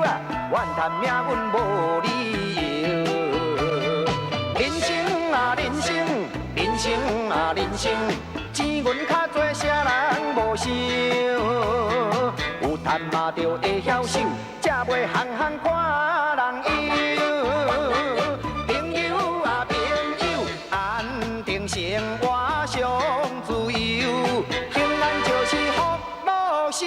啊，怨叹命运无理由。人生啊人生，人生啊人生，钱银較濟，啥人無想？有趁嘛就會曉守，才袂項項看人憂。朋友啊朋友，安定生活上自由，平安就是福祿壽。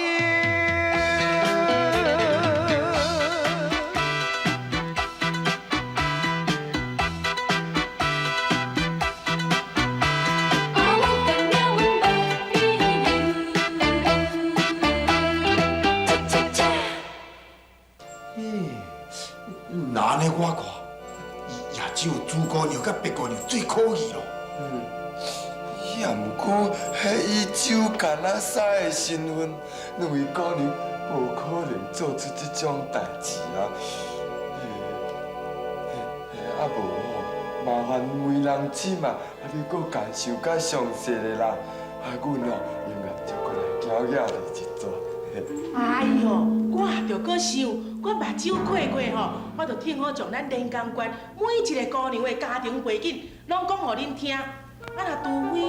那按呢我看，也只有朱姑娘佮白姑娘最可疑咯。也毋过，彼以酒干仔屎的身份，兩位姑娘無可能做出這種代誌啊！啊無吼，麻煩媒人姊嘛，啊你閣共想較詳細的啦。啊，阮哦永遠就閣來交寄你一逝。哎喲，我也著閣想，我目睭開過吼，我就聽好將咱連江縣每一个姑娘的家庭背景攏講予恁聽。啊，若除非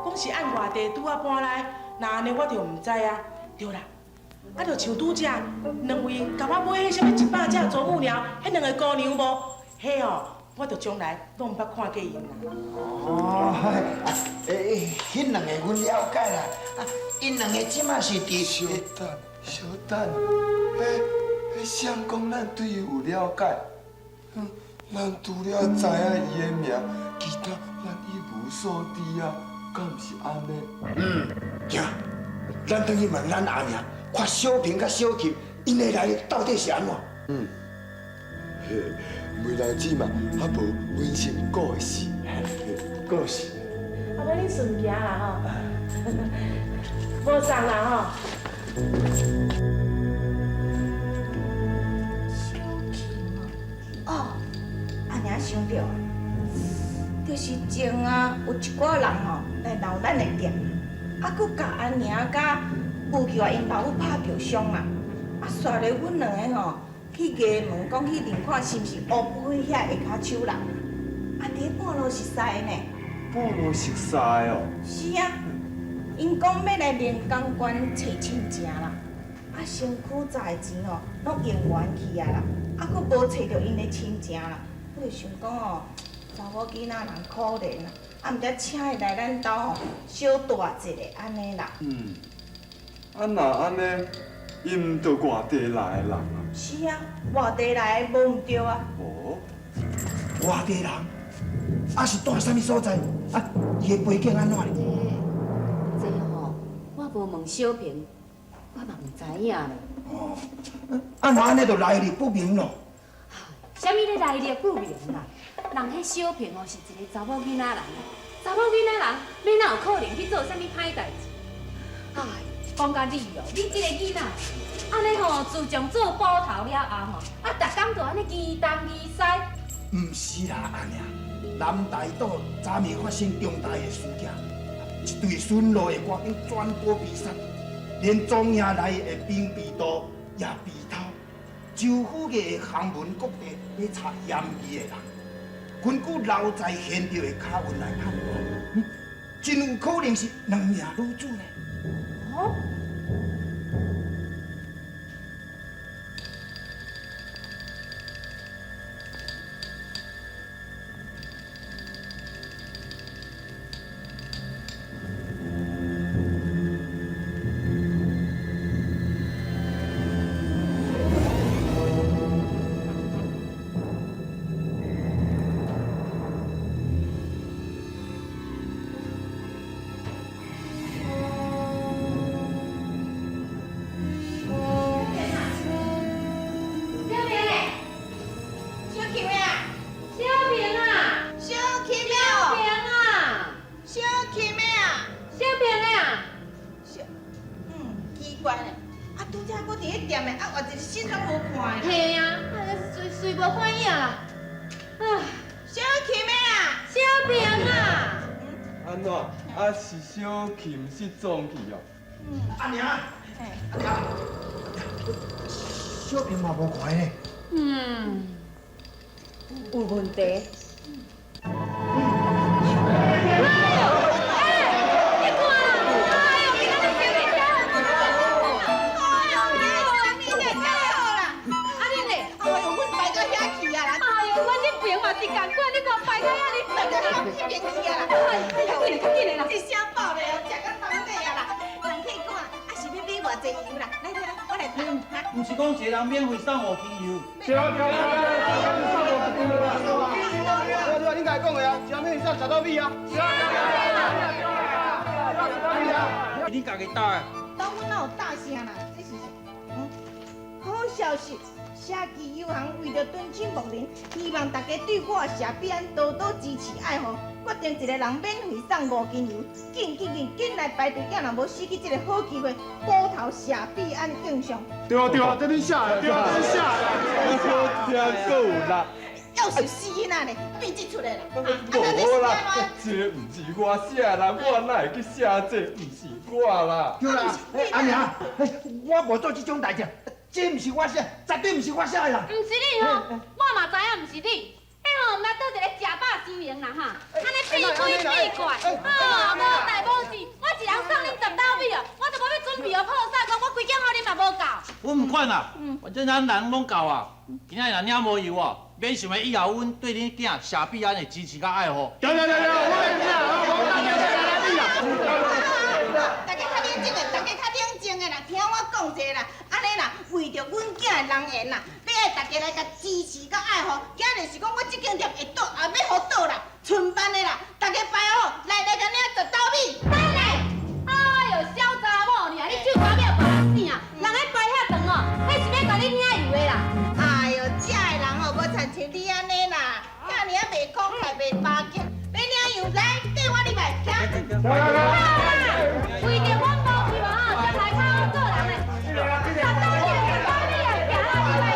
講是按外地拄仔搬來，那按呢我就毋知啊。對啦，啊，就像拄才兩位共我買彼啥物100隻啄木鳥，彼兩個姑娘無？彼哦，我就從來攏毋捌看過𪜶啦。哦，欸，彼兩個阮了解啦。啊，𪜶兩個這馬是佇…… 小等，小等，彼誰講咱對伊有了解？咱除了知影伊的名，其他咱一無所知啊，敢毋是按呢？嗯，行，咱轉去問咱阿娘，看小平佮小琴，𪜶的來歷到底是按怎？嗯，嘿，媒人姊嘛，啊無阮先過時，過時。啊，欲恁順行啦吼，無送啦吼。小琴哦，阿娘想著啊，就是前啊有一寡人吼來鬧咱的店，啊，閣共阿娘佮吳菊𪜶老母拍著傷啦，啊，煞咧阮兩个吼去衙門講去認看是毋是烏龜遐下跤手人，啊，佇半路熟似的呢。半路熟似哦。是啊，𪜶講欲來連江縣揣親情啦，啊，身軀債的錢吼攏用完去啊啦，啊，閣無揣著𪜶的親情啦，我就想講吼，查某囡仔人可憐啊，啊，毋知請伊來咱兜吼小蹛一下按呢啦。嗯，啊若按呢，伊毋著外地來的人啊？是啊，外地來的無毋對啊。哦，外地人，啊是蹛啥物所在？啊，伊的背景按怎咧？這吼，我無問小平，我嘛毋知影咧。哦，啊若按呢就來歷不明咯。啥物咧來歷不明啦？人彼小平哦是一個查某囡仔人，查某囡仔人，欲哪有可能去做啥物歹代誌？唉，講甲你哦，你這个囡仔，按呢吼，自從做捕頭了後吼，啊，逐工就按呢疑東疑西。毋是啦，阿娘，南大島昨暝發生重大的事件，一隊巡邏的官兵全部被殺，連莊營內的兵備道也被偷。州府的航文各地咧查嫌疑的人，根據留在現場的腳印來判斷，真有可能是兩名女子呢。哦。啊，是小琴失蹤去哦。阿娘，阿娘，小平嘛無看呢。嗯，有問題。一声爆咧，食到当底啊啦！人客讲啊，啊是欲买偌济油啦？来来来，我来担。毋是讲一个人免费送5斤油？对啊对啊对啊，送5斤油啦！对啊对啊，你家讲的啊，一人免费送10斗米啊！对啊对啊对啊，你家己担的。当阮哪有担啥啦？这是好消息！社区油行为著敦亲睦邻，希望大家对我谢必安多多支持爱护，决定一个人免费送5斤油，紧紧紧紧来排队，囝若无失去这个好机会，补头谢必安敬上。对啊对啊，这恁写的，对啊，这恁写的，好听阁有力。要是死囡仔呢，变这出来啦！无啦，这毋是我写啦，我哪会去写这？毋是我啦。对啦，阿娘，我无做这种代志。这毋是我写，绝对毋是我写的啦。毋是你吼，我嘛知影毋是你。彼吼，毋知佗一个食饱伤形啦哈，按呢变鬼变怪，啊，无代无志。我一人送恁10斗米哦，我都无欲准备予破产，讲我规间予恁嘛无够。我毋管啦，反正咱人拢够啊。今仔日若领无油哦，免想欲以后阮对恁囝谢必安的支持佮爱护。对对对对，我会听，我大家来啦。大家较冷静的，大家较冷静的啦，听我讲者啦。按呢啦，为著阮囝的人缘啦，欲爱大家来共支持佮爱护。今日是讲我这间店会倒，也欲予倒啦，春班的啦，大家排好，来来共领10斗米。等下，哎呦，小查某尔，你手脚要别人生啊？人咧排遐长哦，彼是欲共你领油的啦。哎呦，遮的人哦，无亲像你按呢啦，遐尔仔袂慷慨，袂巴结，欲领油来，缀我入来，行。来来来。为著阮无希望吼，才来靠阮个人的。10斗米，10斗米啊，行啊，入来。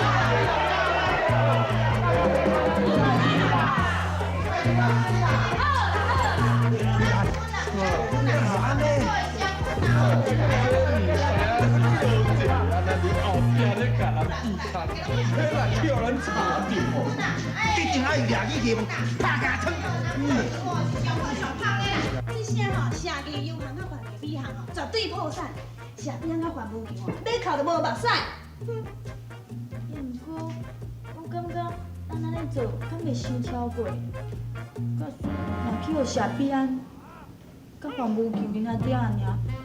一定爱掠去去拍加汤。这声吼，社区油行佮范米行吼，绝对破产。谢必安佮范无球吼，欲哭都无目屎。也毋过，我感觉咱按呢做，敢袂伤超过？假使若去予谢必安佮范无球𪜶仔掠尔，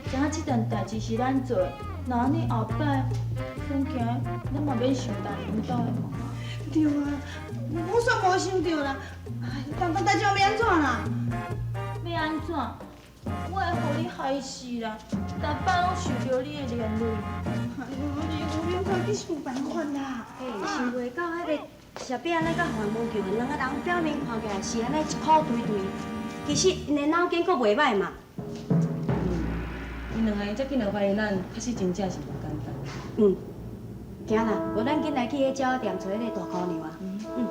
知影这件代志是咱做的，若按呢后摆，算起来咱嘛免受担恁兜的嘛。对啊，我煞无想著啦。哎，但代志欲按怎啦？欲按怎？我会予你害死啦！逐摆拢受著你的连累。哎呦，你有影快去想办法啦！欸，想袂到彼个谢必安咧佮范无球两个人表面看起来是按呢一苦对对，其实𪜶的脑筋阁袂䆀嘛。𪜶两个遮紧就发现咱，确实真正是无简单。嗯，行啦，无咱紧来去彼鸟仔店揣彼个大姑娘啊。嗯。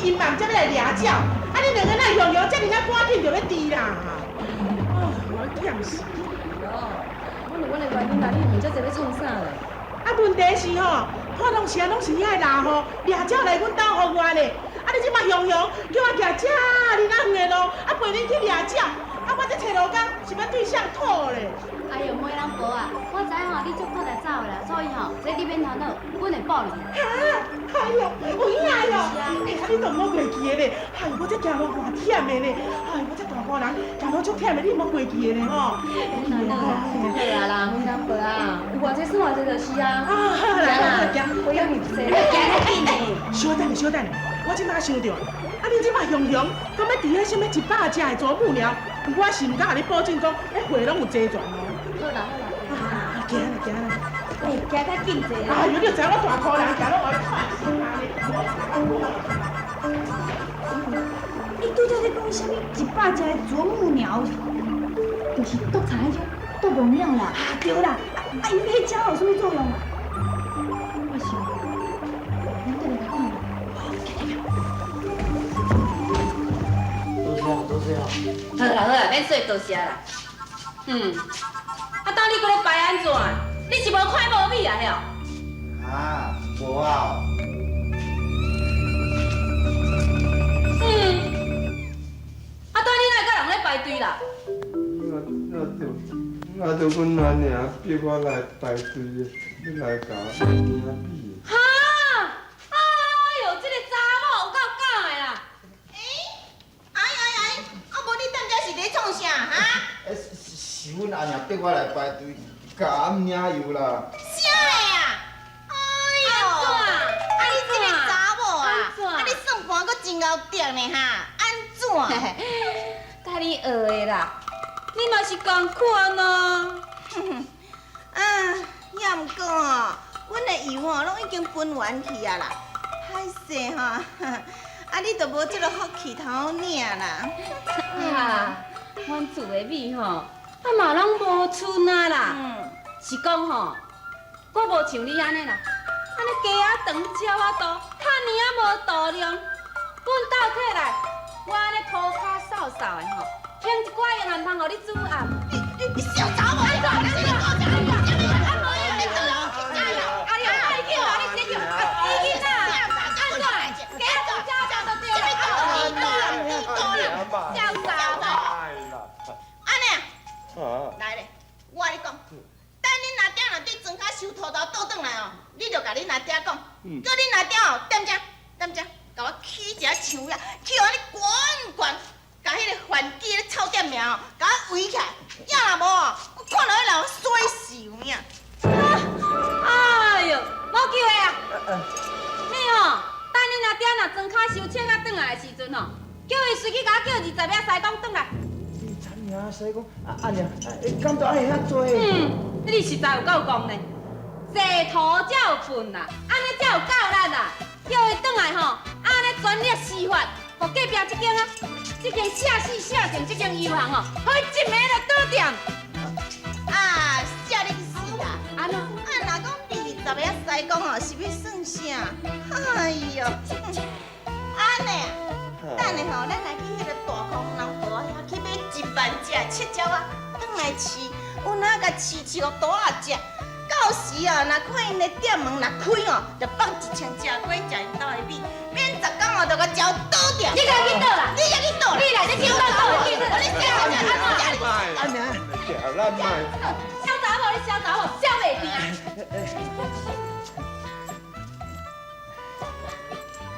因嘛才欲来掠鸟，啊！你两个哪雄雄遮尔仔赶紧就欲猪啦？哦，我忝死！哦，阮有阮的原因啦，你问遮济欲创啥啦？啊，问题是吼，看拢是拢是遐个老虎掠鸟来阮兜予我咧。啊，你这马雄雄叫我行遮尔仔远的路，啊陪恁去掠鸟，啊我这揣路工是欲对谁讨咧？哎呦，媒人婆啊，我知影吼你足苦力走的啦，所以吼，这你免烦恼，阮会报你。哈，哎呦，有影哟！哎，啊你都毋好过记的咧，哎呦，我这行路偌忝的咧，哎呦，我这大姑人行路足忝的，你毋好过记的咧吼。好啊啦，媒人婆啊，有偌济算偌济就是啊。啊，好啦，行，不用你济，行较紧的。小等下，小等下，我这马想著，啊你这马雄雄，敢欲伫彼啥物100只的啄木鸟，我是毋敢共你保证讲，彼货拢有齐全哦。好啦好啦，啊，行啦行啦，哎，行较紧者啦。哎呦，你知我大箍人行拢爱快死啊！伊拄才咧讲啥物100只的啄木鸟，就是督察彼种啄木鸟啦。啊对啦，啊𪜶彼鸟有啥物作用啊？我想，咱转来来看觅。好啦好啦，免说多谢啦。嗯，啊，当你阁咧排按怎？你是无看无米啊？吼？啊，无啊。嗯，啊，当你哪会佮人咧排队啦？那就阮阿娘逼我来排队的，欲来共我领米。哈！哎哟，这个查某有够敢的啦！哎哎哎，啊无你踮遮是咧创啥哈？欸，是阮阿娘逼我来排队，共俺领油啦。啥个啊？哎哟，啊你这个查某啊，啊你算盘阁真𠢕点呢哈？按怎？佮你学的啦。你嘛是仝款啊！啊，也毋过吼，阮的油吼拢已经分完去啊啦，歹势吼，啊你就无这个福气通好领啦。啊，阮厝的米吼，啊嘛拢无剩啊啦。是讲吼，我无像你按呢啦，按呢鸡仔长，鸟仔大，趁尔仔无度量。阮斗起来，我按呢涂跤扫扫的吼。添一寡盐咸汤，予你煮暗。你小查某，你做啥？你做啥？你做啥？啊，你爱叫啊，你直接叫啊，死囡仔，按怎？鸡仔煮食就对啦。小查某，按呢？来咧，我跟你讲，等恁阿爹若对庄跤收土豆倒转来哦，你就共恁阿爹讲，叫恁阿爹哦，踮遮踮遮，共我起一个墙啊，起予按呢悬悬。共彼个番记咧臭店名哦，共我围起来，也若无哦，我看到彼人衰死有影。哎哟，无救的啊！你哦，等恁阿爹若庄跤收车仔转来的时阵哦，叫伊随去共我叫20个师公转来。20个师公，啊阿娘，敢都爱遐济？嗯，你实在有够戆呢，坐土才有粪啦，按呢才有够力啦。叫伊转来吼，按呢全力施法，予隔壁这间啊。这间下死下定这间油行哦，予伊一暝就倒店。啊，吓你去死啦！按怎？啊，若讲20个师公哦，是欲算啥？哎哟，按呢？等下吼，咱来去彼个大空人婆遐去买1万只七鸟仔，转来饲，有哪共饲饲予大仔只。到时啊，若看𪜶的店门若开哦，就放1000只鸡食𪜶兜的米，免10工哦，就共食倒掉。你家去倒啦！你家去倒啦！你来，你去倒倒，你你小阿娘，小查某，你小查某，小袂定。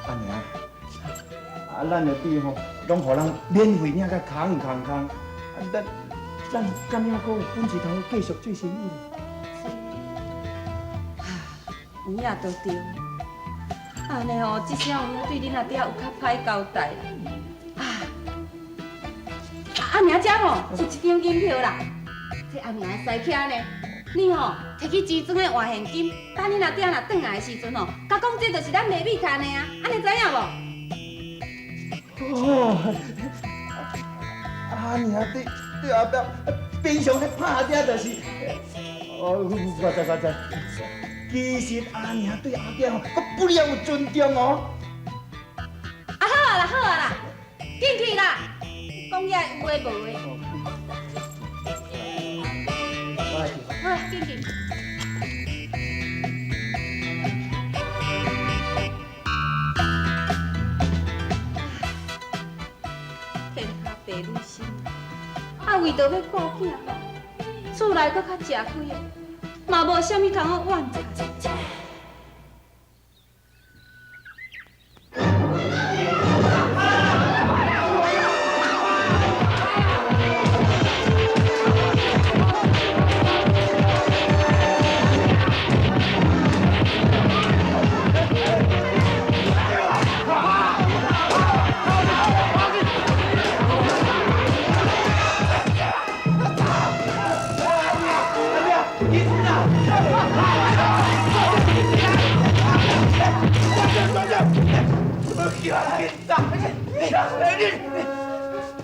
阿娘，啊，咱的米吼，拢予人免费领甲空空空，啊，咱敢犹阁有本事通继续做生意？有影都对，按呢吼，至少我对恁阿爹有较歹交代啦。啊，阿娘遮吼有一张银票啦，这阿娘的师徛呢，你吼提去钱庄咧换现金，等恁阿爹若转来的时阵吼，共讲这就是咱卖米趁的啊，按呢知影无？哦，阿娘对对后壁平常咧拍爹就是，哦，我知我知。其实阿娘对阿爹吼，阁不了有尊重哦。啊好啊啦好啊啦，进去啦，讲遐有的无的。我来去。好啦，进去。天下白女心，啊为著欲顾囝，厝内阁较食亏的，嘛无啥物通好怨叹。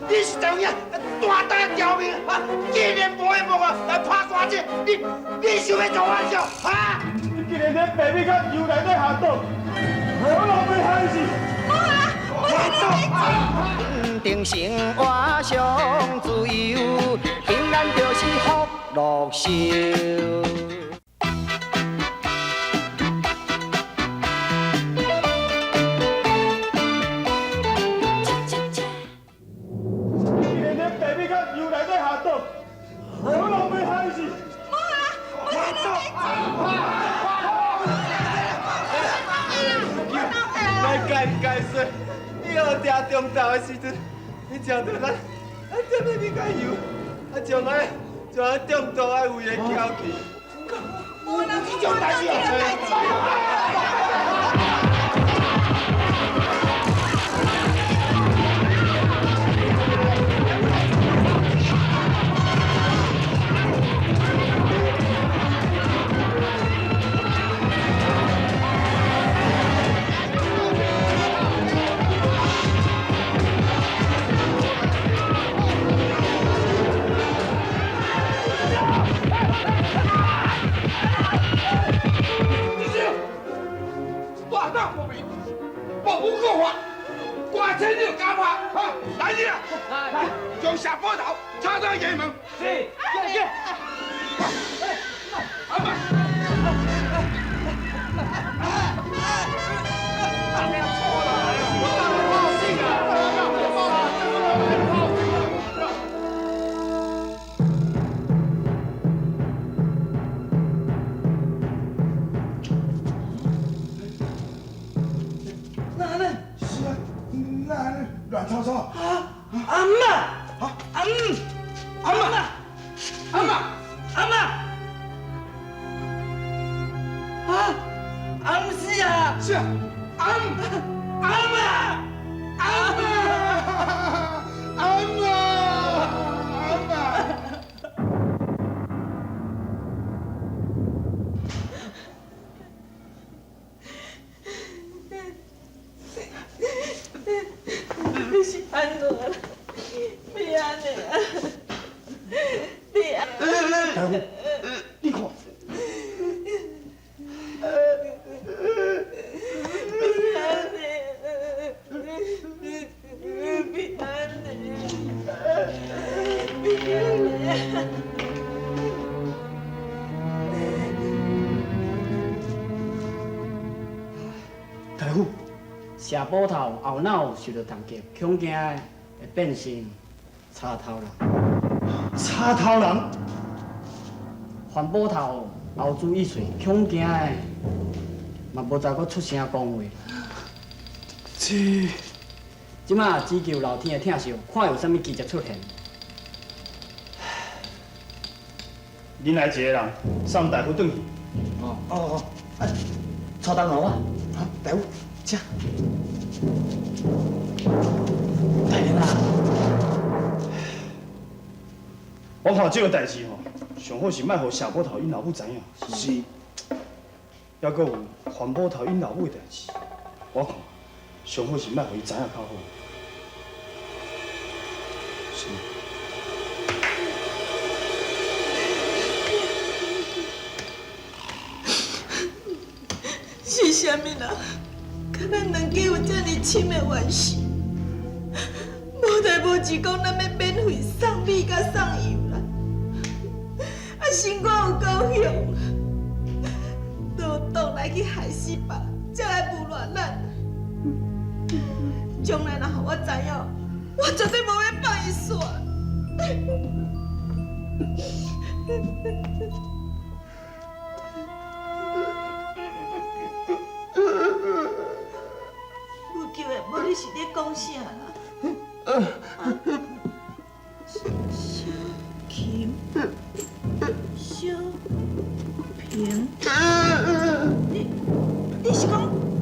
你是怎影大胆刁民啊！竟然无的无啊来拍官这，你想欲做玩笑啊？你竟然咧白米甲油内底下毒，我老爸害死！稳定生活活上自由，平安就是福禄寿。中昼的时阵，你食著咱，咱踮咧米甲油，啊，将咱将咱中毒的胃会翘去。有这种代志哦！将下坡头插到衙门。是，阿妈。那呢？是啊，那乱糟糟。啊，阿嬷。阿姆，阿嬷，阿嬷，阿嬷，啊，阿姆是啊，是啊，阿姆，阿嬷，阿嬷，阿嬷，阿嬷。你是按怎啦？别按呢啊！别按！大夫，你看，别按呢！别按呢！别按呢！大夫，谢宝头后脑受著重击，恐惊会变成插头人。插头人？范宝头后珠一碎，恐惊的嘛无再阁出声讲话。这，这马只求老天的疼惜，看有啥物奇迹出现。恁来一个人送大夫转去。哦哦哦，啊，蔡同学啊，啊，大夫，请。大人啊，我看这个代志吼，上好是莫予谢宝头𪜶老母知影。是。抑阁有范宝头𪜶老母的代志，我看上好是莫予伊知影较好。是。是啥物人，佮咱两家有遮尔深的冤仇？无代无志讲咱欲免费送米佮送油啦，啊，心肝有够凶，都倒来去害死别人，才来侮辱咱。将来若予我知影，我绝对无欲放伊煞。无救的，无你是咧讲啥啦？小琴，小平，你是讲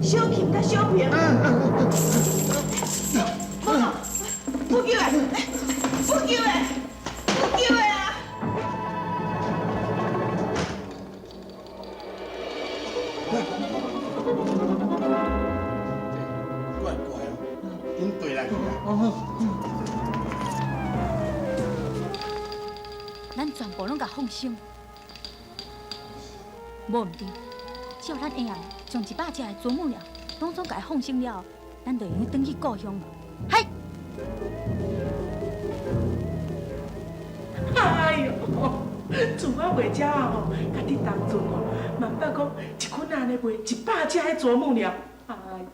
小琴佮小平？无，无救的，无救的，无救的啊！怪怪哦，紧对来去啊！咱全部拢共放生，无毋对，只要咱会用将100只的啄木鸟拢总共伊放生了后，咱就会用转去故乡。嗨！自我卖鸟仔吼，佮伫当阵吼，嘛毋捌讲一捆按呢卖100只彼啄木鸟。哎哟，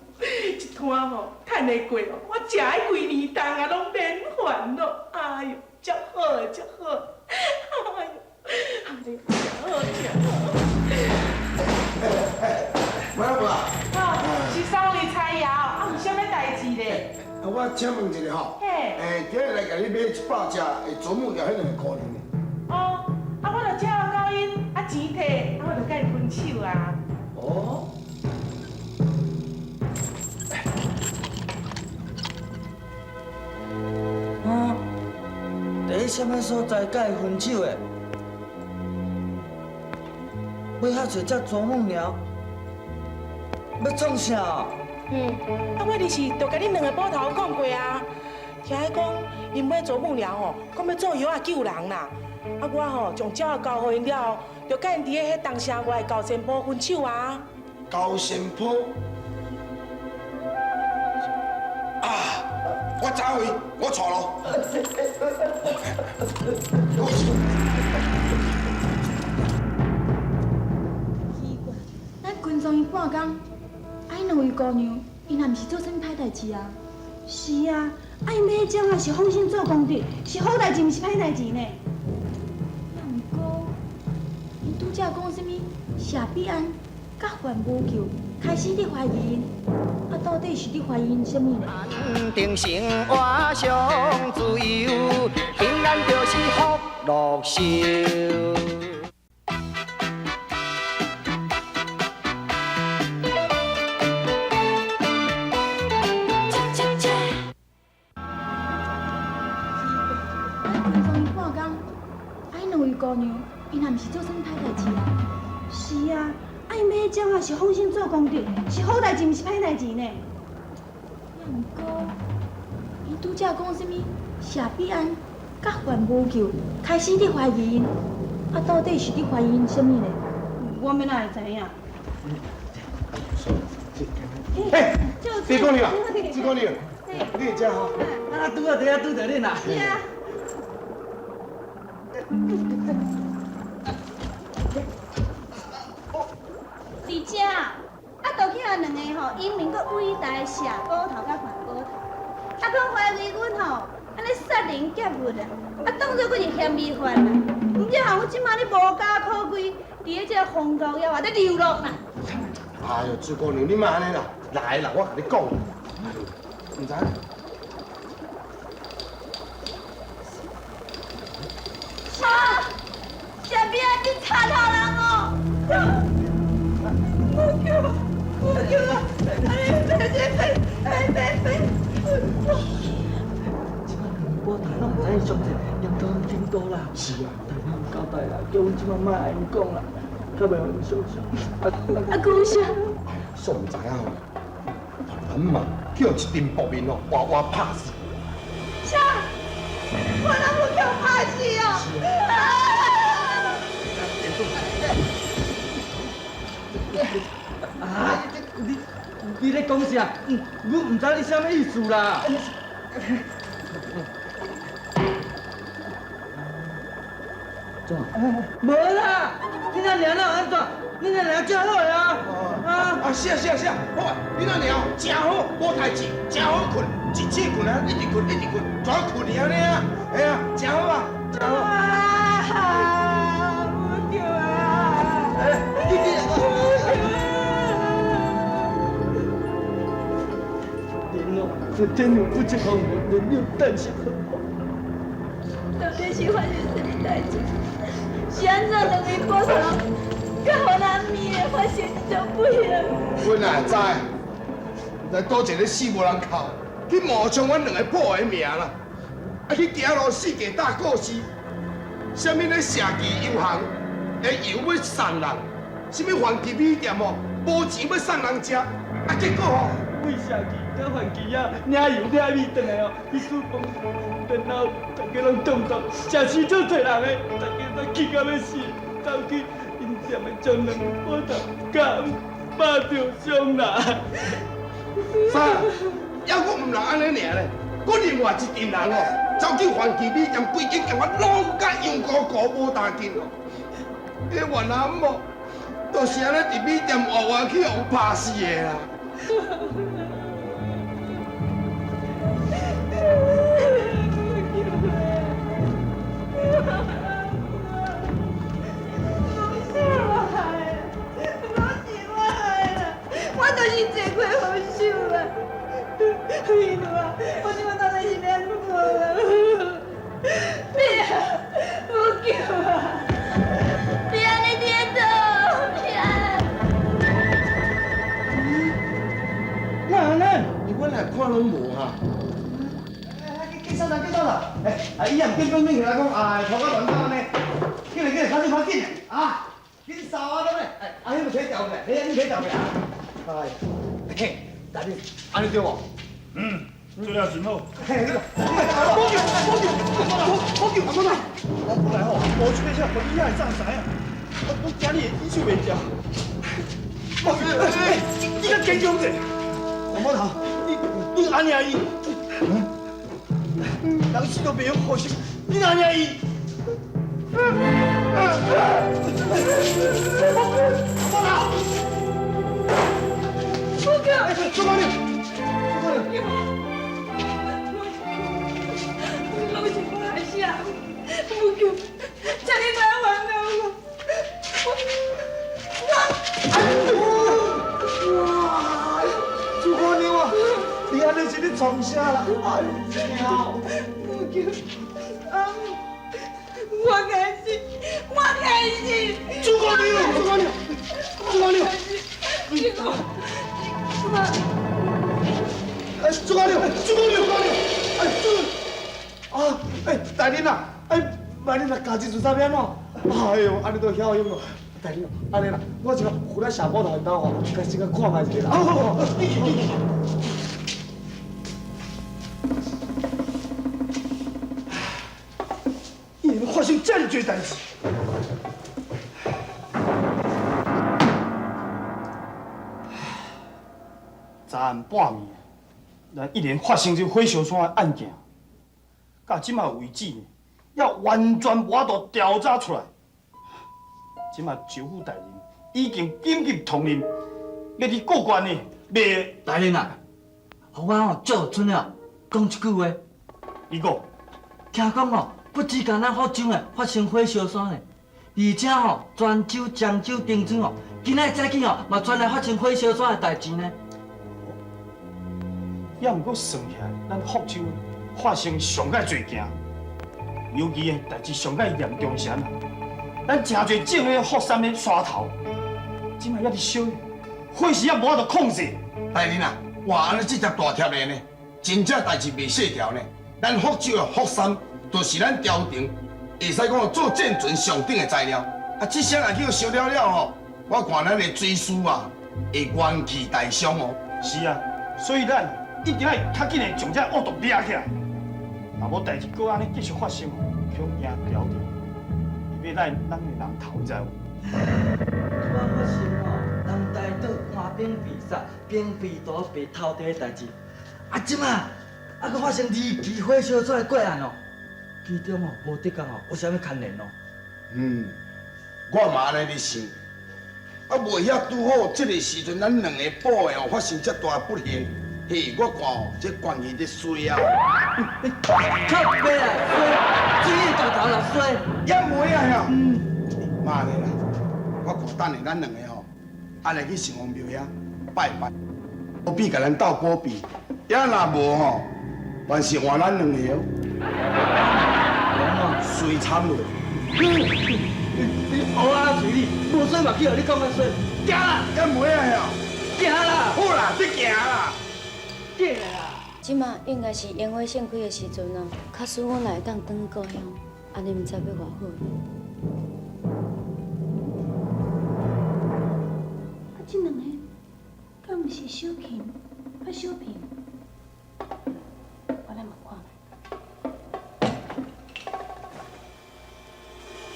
一摊吼，趁会过哦，我食彼规年冬啊，拢免烦恼。哎哟，足好的，足好。哎哟，哎哟，真好，真好。喂，老婆啊，啊，是三位菜肴，啊，有啥物代志咧？啊，我请问一下吼，嘿，今日来共你买100只的啄木鸟彼两个姑娘呢？哦，啊，我就鸟仔交𪜶，啊钱提，啊我就佮𪜶分手啊。哦。啊，伫咧啥物所在佮伊分手的？买遐济只啄木鸟，欲创啥？嗯，啊，我就是就共恁两个捕头讲过啊，听伊讲，𪜶买啄木鸟吼，讲欲做药仔救人啦。啊，我吼将鸟仔交予𪜶了后，就佮𪜶伫咧彼东城外高山坡分手啊。高山坡？啊，我知位，我错咯。奇怪，咱跟踪伊半工，啊，彼两位姑娘，𪜶也毋是做啥物歹代志啊。是啊，啊，𪜶买鸟仔是放心做功德，是好代志，毋是歹代志呢。啊，毋过，𪜶拄才讲啥物谢必安佮范无救，开始伫怀疑𪜶，啊，到底是伫怀疑𪜶啥物呢？安定生活上自由，平安就是福禄寿。咱跟踪伊半工，啊，彼两位姑娘，𪜶也毋是做啥物歹代志啊。是啊，啊，𪜶买鸟仔是放心做功德，是好代志，毋是歹代志呢。啊，毋过，𪜶拄才讲啥物谢必安佮范无救，开始伫怀疑𪜶，啊，到底是伫怀疑𪜶啥物呢？我欲哪会知影？嘿，朱姑娘，朱姑娘，你伫遮吼？啊，拄仔伫遐拄著恁啦。是啊。伫遮，啊，就去予两个吼英明阁伟大的谢捕头佮范捕头，啊，阁怀疑阮吼按呢杀人劫物啊，啊，当做阮是嫌疑犯啦。毋知吼，阮这马咧无家可归，伫咧这个荒郊野外咧流落啦。哎哟，朱姑娘，你莫按呢啦，来啦，我共你讲，毋知。啥？谢必安，你贼头人哦！无救，无救啊！哎，别别别别别！这摆两个捕头拢毋知影伤济严重程度啦。是啊。但咱有交代啦，叫阮这摆莫共𪜶讲啦，较袂予𪜶受伤。啊，讲啥？煞毋知影吼，阮嘛去予一阵薄面哦，活活拍死。啥？我哪有去予拍死哦？啊！你咧讲啥？阮毋知你啥物意思啦。怎？无啦！你那娘哪有按怎？你那娘真好的啊！啊啊是啊是啊是啊，好啊，你那娘真好，无代志，真好睏，一醒睏啊，一直睏一直睏，怎睏去按呢啊？哎呀，真好啊，真好。啊！无救啊！你你。这天有不测风云，人有旦夕祸福。到底是发生啥物代志？是按怎两位捕头，佮予咱面会发生这种不幸？阮哪会知？毋知佗一个死无人哭，去冒充阮两个破的名啦！啊，去行路四界搭故事，啥物咧社旗游行，的油欲送人，啥物番旗米店哦，无钱欲送人食，啊，结果吼，为社旗佮番旗仔领油领米转来哦，去煮饭，然后大家拢中毒，食死足济人的，大家都气到欲死，走去𪜶店的将两个捕头佮拍著伤啦。啥？犹阁毋若按呢尔咧，阁另外一阵人哦，走去番旗米店，规间店仔拢佮杨姑姑无同紧哦。彼越南某，就是按呢伫米店活活去予拍死的啦。我就是坐过予收啊！哎呦啊！我这摆到底是欲按怎啊？别啊！无救啊！别按呢跌倒！别啊！哪按呢？我来看拢无哈。紧扫啦，紧扫啦！哎，啊，伊也毋紧讲免起来讲，哎，拖到乱搞按呢。紧来紧来，较紧较紧啊！紧扫啊，对不对？哎，啊，彼个提调过来，彼个你提调过来。哎，嘿，大人，按呢对无？嗯，做了真好。嘿，你个，无救，无救，无救，无救！我本来吼无出车，予你遐会早知影，我惊你会医手袂牢。无救，你较坚强者，王宝头，你按呢伊，人死都袂晓呼吸，你按呢伊？王宝头。无救！朱姑娘，朱姑娘，拢是我害死啊！无救，请你莫原谅我。我我哇！朱姑娘啊，你按呢是咧创啥啦？哎呀！无救，啊！我该死，我该死！朱姑娘，朱姑娘，朱姑娘，你讲。哎，朱姑娘，朱姑娘，朱姑娘，哎，朱，啊，哎，大人啊，哎，万你若家己自杀欲按怎？哎哟，按呢都晓用咯。大人，按呢啦，我这个扶咱谢捕头𪜶兜吼，共先共看觅一下啦。好好好，你去，你去。伊会发生遮尔济代志。昨暗半暝，咱一连发生这火烧山的案件，到这马为止呢，犹完全无法度调查出来。这马州府大人已经紧急通令，欲去过关呢，袂。大人啊，予我吼借准了讲一句话。你讲。听讲吼，不只干咱福州呢发生火烧山呢，而且吼泉州、漳州、漳州吼，今仔早起吼嘛传来发生火烧山的代志呢。也毋过算起来，咱福州发生上盖济件，尤其的代志上盖严重是按怎？咱诚济种的福山的山头，这马犹伫烧，火势犹无法度控制。大人啊，哇，按呢这条大帖的呢，真正代志袂细条呢。咱福州的福山，就是咱朝廷会使讲做战船上等的材料。啊，这声若去烧了了吼，我看咱的水师啊，会元气大伤哦。是啊，所以咱一定爱较紧的将这恶毒掠起来，若无代志阁按呢继续发生，恐惊朝廷会欲来咱的人头，你知无？拄仔发生吼，南大岛官兵被杀、兵被屠、被偷地的代志，啊，这马啊，阁发生离奇火烧山的怪案哦，其中哦无的确哦有啥物牵连哦。嗯，我嘛按呢咧想，啊，袂晓拄好这个时阵，咱两个埔的哦发生这大不幸。嘿，我看哦，这关系咧衰啊！靠北啊，衰，水大头啦衰，也袂啊呀！嗯，妈的啦，我看等下咱两个吼，按呢去城隍庙遐拜拜，保庇共咱斗保庇，也若无吼，还是换咱两个哦。衰惨落。你乌仔喙你，无衰嘛去予你讲较衰，行啦！也袂啊呀！行啦！好啦，你行啦！这马应该是烟花盛开的时阵啊，假使阮若会当转故乡，按呢毋知欲偌好。啊，这两个敢毋是小琴佮小平？我来问看觅。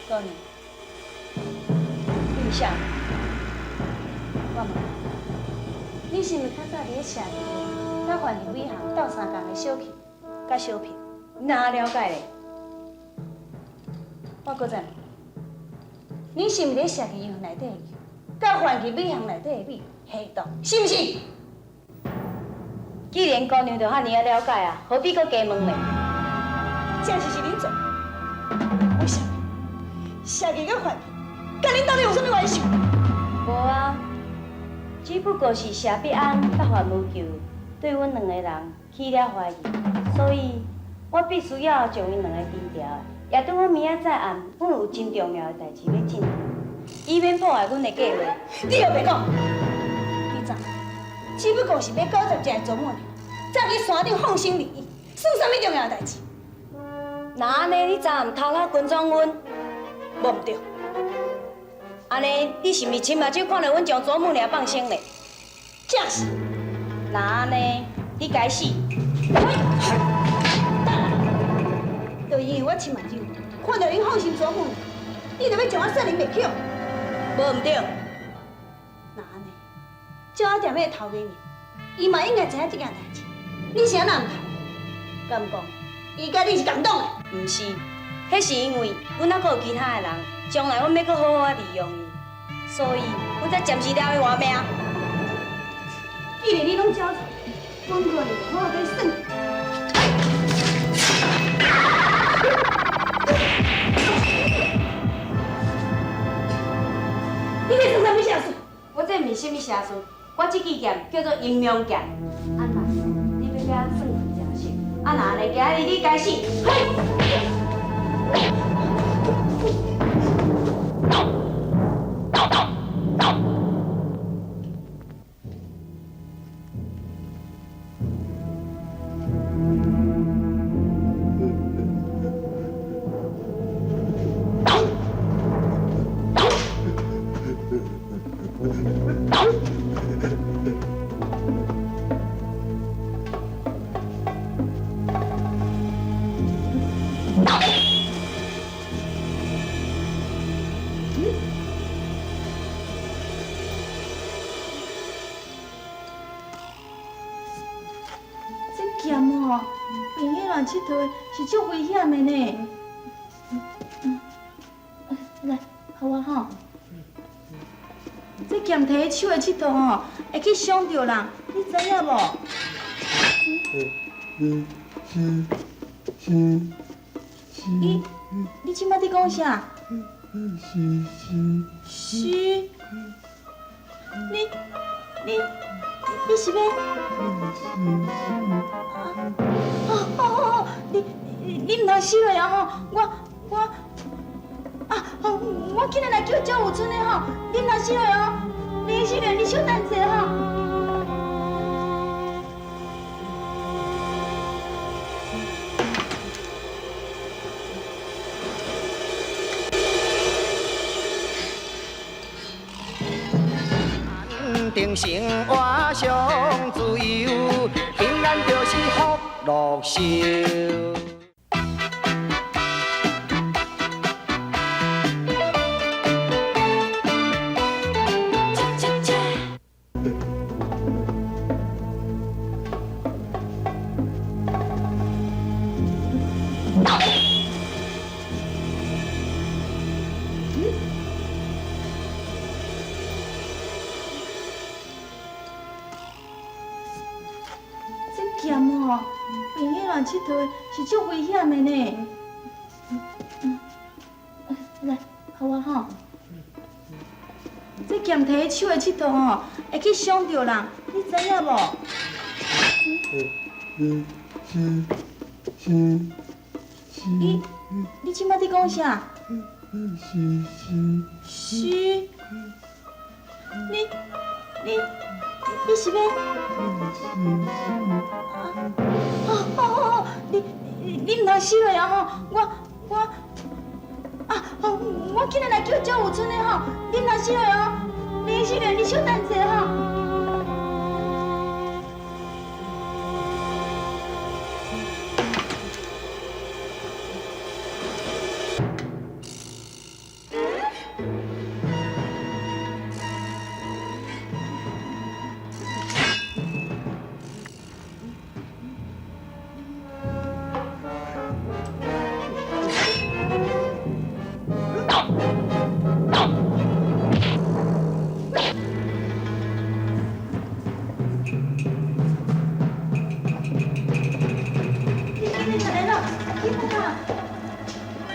姑娘，你是啥？我问，你是毋是较早伫咧社区？佮范伟航斗相共的小琴，佮小平，你哪了解咧？我閣再问，你是毋是咧谢记银行内底的油，佮番茄米行内底的米下毒，是毋是？既然姑娘就遐尔仔了解啊，何必阁加问咧？这是是恁做的，为啥物？谢记佮番茄，佮恁到底有啥物冤仇？无啊，只不过是谢必安佮范无救对阮两个人起了怀疑，所以我必须要将𪜶两个除掉。也拄好明仔载暗，阮有真重要的代志欲进行，以免破坏阮的计划。你又袂讲，你知？只不过是欲勾结一个祖母娘，走去山顶放生利益，算啥物重要的代志？若按呢，你昨暗偷偷跟踪阮，无毋对。按呢，你是毋是亲目睭看著阮将祖母娘放生咧？正是。若按呢，你该死！就因为我亲目睭看著恁放生祖母娘，你就欲将我杀人灭口？无毋对。若按呢，鸟仔店彼个头家娘，伊嘛应该知影这件代志，你是按怎毋知？敢讲，伊佮你是仝党的？毋是，彼是因为阮犹阁有其他的人，将来阮欲阁好好仔利用伊，所以阮才暂时留伊活命。既然你拢招出，阮可能会好好佮你算。你咧算啥物邪术？我这毋是啥物邪术，我这支剑叫做阴阳剑。啊那，你欲佮我算真熟，啊若按呢，今仔日你该死！嘿！这剑吼，病去乱𨑨迌的，是足危险的呢。来，予我吼。这剑提喺手的𨑨迌吼，会去伤著人，你知影无？是是是。你这摆伫讲啥？是是。是。你是欲？哦哦哦！你毋通死落啊吼！我啊，我紧仔来叫赵有春的吼，你毋通死落哦！你死落，你小等一下吼。安定生活上自由，平安就是福禄寿。这剑吼，病去乱𨑨迌的，是足危险的呢。来，予我吼。这剑提喺手的𨑨迌吼，会去伤著人，你知影无？是是是。你这摆伫讲啥？是是。是。你是欲？哦哦哦！你毋通死落啊吼！我啊，我紧仔来叫赵有春的吼，你毋通死落哦！你死落，你小等一下吼。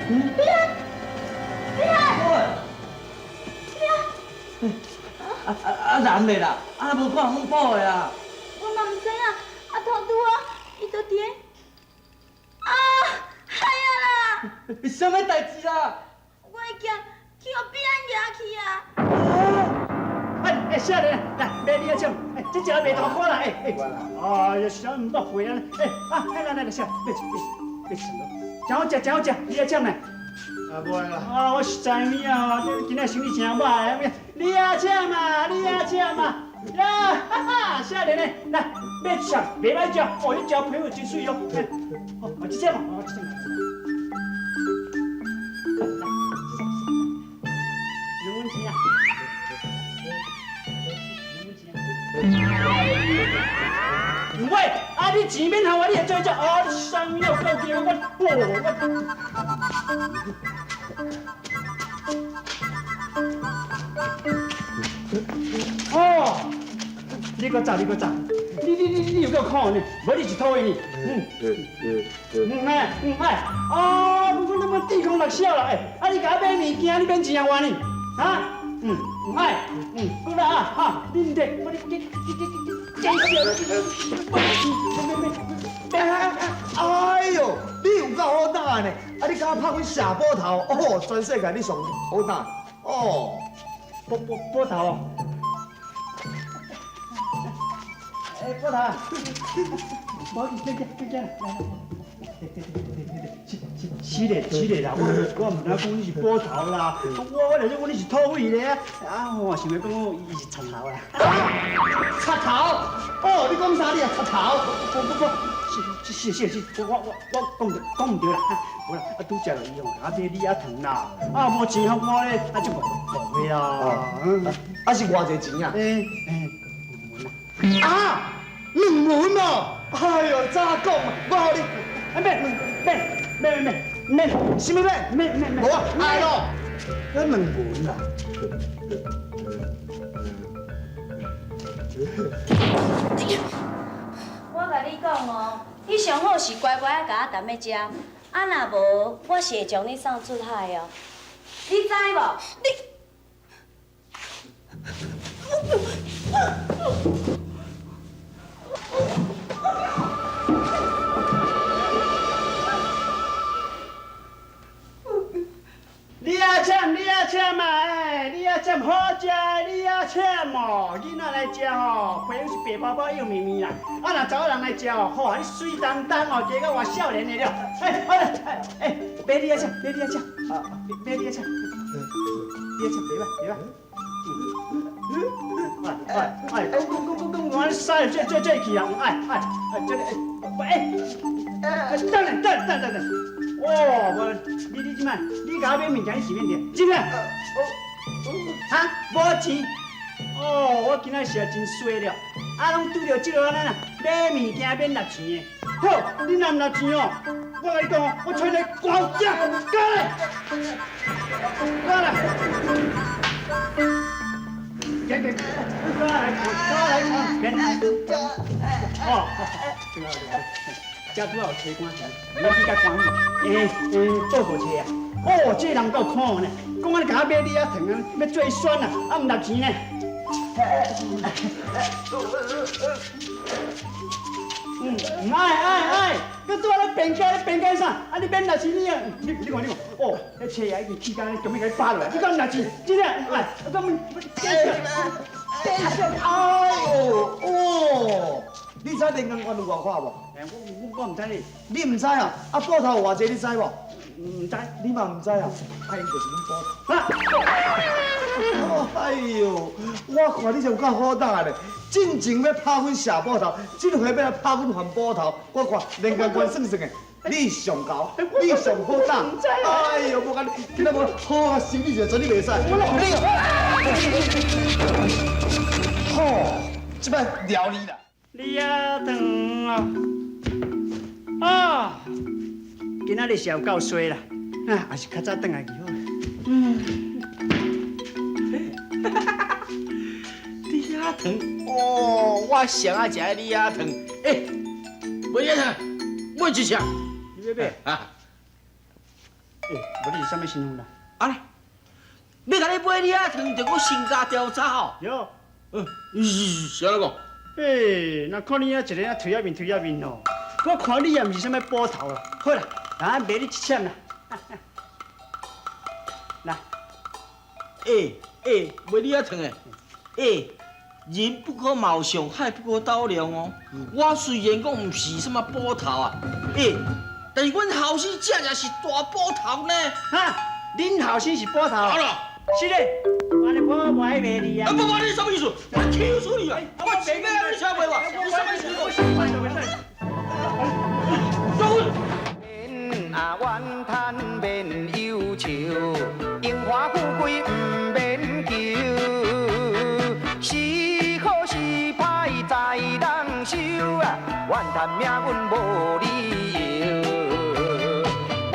必安，必安，必安。啊啊啊！人咧啦，啊無看阮寶的啊！我嘛毋知影，啊頭拄仔伊就佇咧，啊，害啊啦！啥物代志啦？我的劍去予必安掠去啊！哎哎，少年，來買李仔攕，哎，這食袂大苦啦，哎哎，哎呀，啥毋捌會啊？哎啊，來來來，少，買一買買一真好食，真好食，李仔攕呢？啊，無啦。啊，我實在有影哦，今仔生意真歹，李仔攕啊，李仔攕啊，呀，哈哈，少年的，來買一箱，袂歹食，哦，你食皮膚真媠哦，哦，這隻嘛，哦，這隻。兩文錢啊！喂，啊你錢免予我，你會做這啊？你啥物有夠叫我，我我。哦，你閣走，你閣走，你有夠可呢？無你是土的呢？嗯，唔愛唔愛，啊！我那麼地空六小啦，哎，啊你共我買物件，你免錢還我呢？啊？嗯，唔愛，嗯，過來啊，哈，你唔得，我你你你你你，真哎哎呦，你有夠好膽呢！啊，你敢拍阮謝寶頭？哦，全世界你上好膽哦！寶寶寶頭，哎，寶頭，無緊，別驚，別驚，來來，對對對對對對，是是是嘞是嘞啦，我我毋知影講你是寶頭啦，我我就講你是土匪咧，啊，我想欲講伊是賊頭啦。賊頭？哦，你講啥？你也賊頭？不不不，是是是是，我我我講對講毋對啦，無啦，啊拄才伊吼，共我買李仔糖啦，啊無錢予我咧，啊就誤會啦。啊是偌濟錢啊？欸欸，啊，兩文哦！哎呦，早講嘛，我予你，啊免免免免免，啥物免？免免免，無啊，愛咯，咱兩文啦。我共你講哦，你上好是乖乖仔共我踮咧遮，啊若無，我是會將你送出海哦。你知無？你。李仔攕，李仔攕啊！哎，李仔攕好食的李仔攕哦，囡仔來食吼，皮膚是白包包、幼綿綿啦。啊，若查某人來食哦，吼，你媠當當哦，加到偌少年的了。哎，好啦，哎哎，買李仔攕，買李仔攕，啊，買李仔攕，李仔攕，袂歹，袂歹。哎哎哎，講講講講講，我使這這這去啊！哎哎哎，這個哎，哎，等等等等等等，哦，無你你這擺，你共我買物件，你是免錢，真的？哈，無錢？哦，我今仔是也真衰了，啊，攏拄著這個按呢啦，買物件免納錢的。好，你若毋納錢哦，我共你講哦，我揣你關遮，過來，過來。過來，過來，哦，對啊對啊，這拄仔有吹寒錢，你去較歡喜。欸欸，倒無揣啊？哦，這人夠可呢，講按呢共我買李仔糖啊，欲做酸啊，啊毋納錢呢。嗯，愛愛愛，閣拄仔咧辯解咧辯解啥？啊，你免納錢你啊，你你看你看，哦，彼車仔已經起工，準備共你扒落來，你敢毋納錢？真正，來，啊，咁，哎呦，哦，你知連江縣有偌闊無？欸，我我毋知咧。你毋知啊？啊，埔頭有偌濟你知無？毋知。你嘛毋知啊？啊，𪜶就是阮埔頭。哎呦，我看你是有夠好膽咧！進前欲拍阮謝埔頭，這回欲來拍阮范埔頭，我看連江縣算算的，你上𠢕，你上好膽。哎呦，無共你，今仔無好啊，心理一下，全你袂使。你，好，這擺撩你啦。李仔糖啊，啊，今仔日是有夠衰啦，啊，還是較早轉來去好。嗯。李仔糖，哦，我上愛食的李仔糖。欸，買李仔糖，買一箱。你欲買？啊。欸，無你是啥物身份啦？啊咧，欲共你買你仔糖，著閣身家調查吼。喲。是是按怎講？欸，若看你遐一个遐推仔面推仔面吼，我看你也毋是啥物寶頭啦。好啦，來賣你一簽啦。來。欸欸，賣你仔糖的，欸，人不可貌相，海不可斗量哦。我雖然講毋是啥物寶頭啊，欸，但是阮後生正正是大寶頭呢。哈，恁後生是寶頭？好啦，是咧，按呢我無愛賣你啊。啊不不，你啥物意思？我氣死你啊！我是欲按呢請賣我，你啥物意思？免啊怨嘆，免憂愁，榮華富貴毋免求。是好是歹在人手啊，怨嘆命運無理由。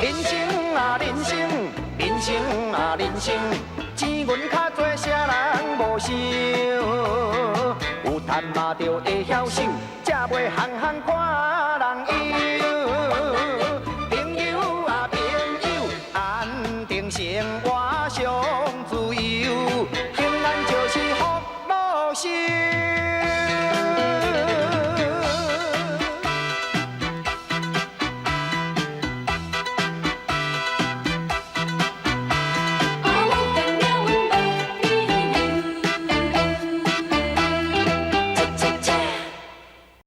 人生啊人生，人生啊人生，錢銀較濟，啥人無想？有趁嘛就會曉守，才袂項項看人憂。朋友啊朋友，安定生活上自由，平安就是福祿壽。